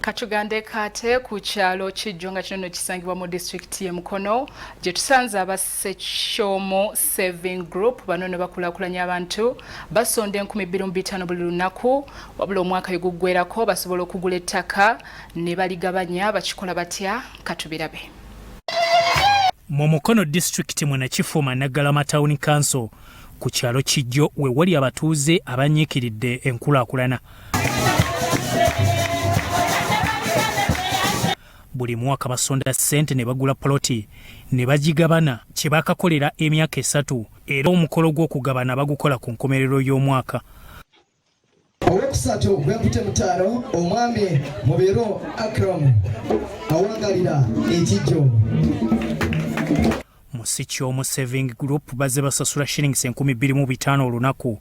Katugande kate ku kyalo Kijjo nga kino no kisangibwa mu disitulikiti y'e Mukono gye tusanze aba Sekyomo Saving Group. Bano no bakulaakulanya abantu, basonda 2500 buli lunaku, wabula omwaka we guggwerako basobola okugula ettaka ne baligabanya. Bakikola batya? Katubirabe. Mu Mukono disitulikiti mu Nakifuma Naggalama Town Council ku kyalo Kijjo we wali abatuuze abanyiikiridde enkulaakulana. Buli mwaka basonda ssente ne bagula poloti ne bagigabana kye bakakolera emyaka 3, era omukolo gw'okugabana bagukola ku nkomerero y'omwaka. Owokusatu gwenkute mutaano, omwami Mubiro Akram awangalira Ekijjo. Mu Sikyomu Saving Group bazze basasula shillings 2500 olunaku,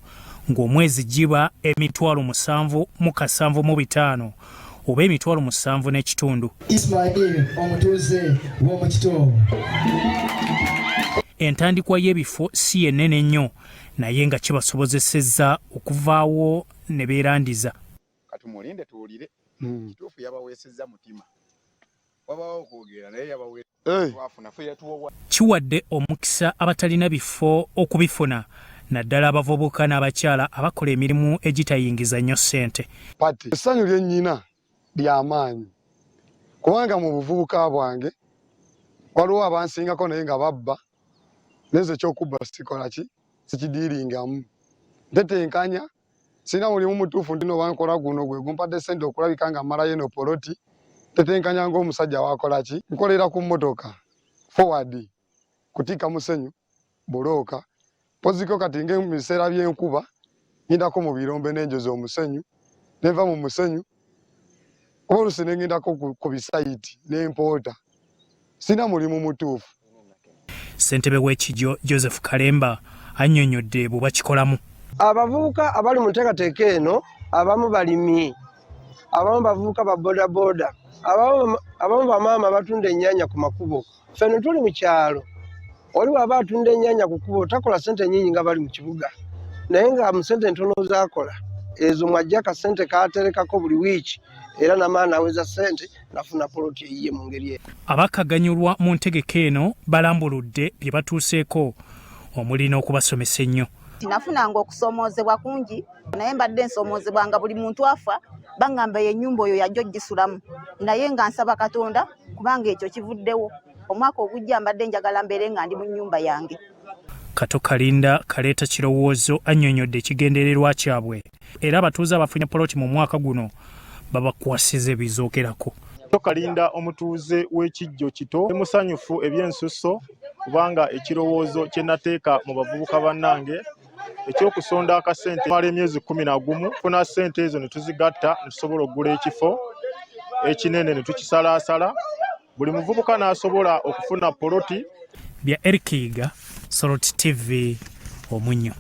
ng'omwezi giba 7,775 oba 7,500. Ismail omutuuze w'omukito. Entandikwa y'ebifo si yennene nnyo, naye nga kibasobozesezza okuvaawo ne beerandiza. Katumulinde tuwulire. Kituufu yabaweesezza mutima, wabawo okwogera naye yabawe twafuna ffe yatuwa. Kiwadde omukisa abatalina bifo okubifuna, naddala abavubuka n'abakyala abakola emirimu egitayingiza nnyo ssente. Pati essanyu lyennyina lyamaanyi, kubanga mu buvubuka bwange waliwo abansingako naye nga babba, nenze ekyokubba sikola ki, sikidiiringamu, ntetenkanya, sirina mulimu mutuufu nti noba nkola guno gwe gumpadde ssente okulabika nga mmalayo eno poloti. Ntetenkanya ng'omusajja wakola ki, nkolera ku mmotoka forward kutiika musenyu bulooka poziko. Kati ng'emu biseera by'enkuba ngendako mu birombe n'enjoza omusenyu, nenva mu musenyu oba oluusi nengendako ku bisayiti n'empoota. Sirina mulimu mutuufu. Ssentebe w'Ekijjo Joseph Kalemba annyonnyodde bwe bakikolamu. Abavubuka abali mu nteekateeka eno, abamu balimi, abamu bavubuka ba bodaboda, abamu bamaama batunda ennyaanya ku makubo. Ffeno tuli mu kyalo, oli bw'aba atunda ennyaanya ku kkubo takola ssente nnyingi nga bali mu kibuga, naye nga mu ssente entono z'akola ezo mwajja akasente k'aterekako buli wiiki, era namaana aweza ssente nafuna poloti eyiye mu ngeri eyo. Abakaganyulwa mu ntegeka eno balambuludde bye batuuseeko omuli n'okubasomesa ennyo. Nafunanga okusoomoozebwa kungi, naye mbadde nsoomoozebwa nga buli muntu afa baŋŋamba ennyumba oyo yajja ogisulamu, naye nga nsaba Katonda kubanga ekyo kivuddewo. Omwaka ogujja mbadde njagala mbeere nga ndi mu nnyumba yange. Kato Kalinda Kaleeta Kirowoozo annyonnyodde ekigendererwa kyabwe, era abatuuze abafunye poloti mu mwaka guno babakwasiza ebizookerako. Kalinda omutuuze w'Ekijjo Kito, ndi musanyufu ebyensusso kubanga ekirowoozo kye nateeka mu bavubuka bannange ekyokusonda akasente mala emyezi 11, funa ssente ezo ne tuzigatta ne tusobola okugula ekifo ekinene ne tukisalaasala, buli muvubuka n'asobola okufuna poloti. Bya Eric Yiga, Salt TV, Omunyo.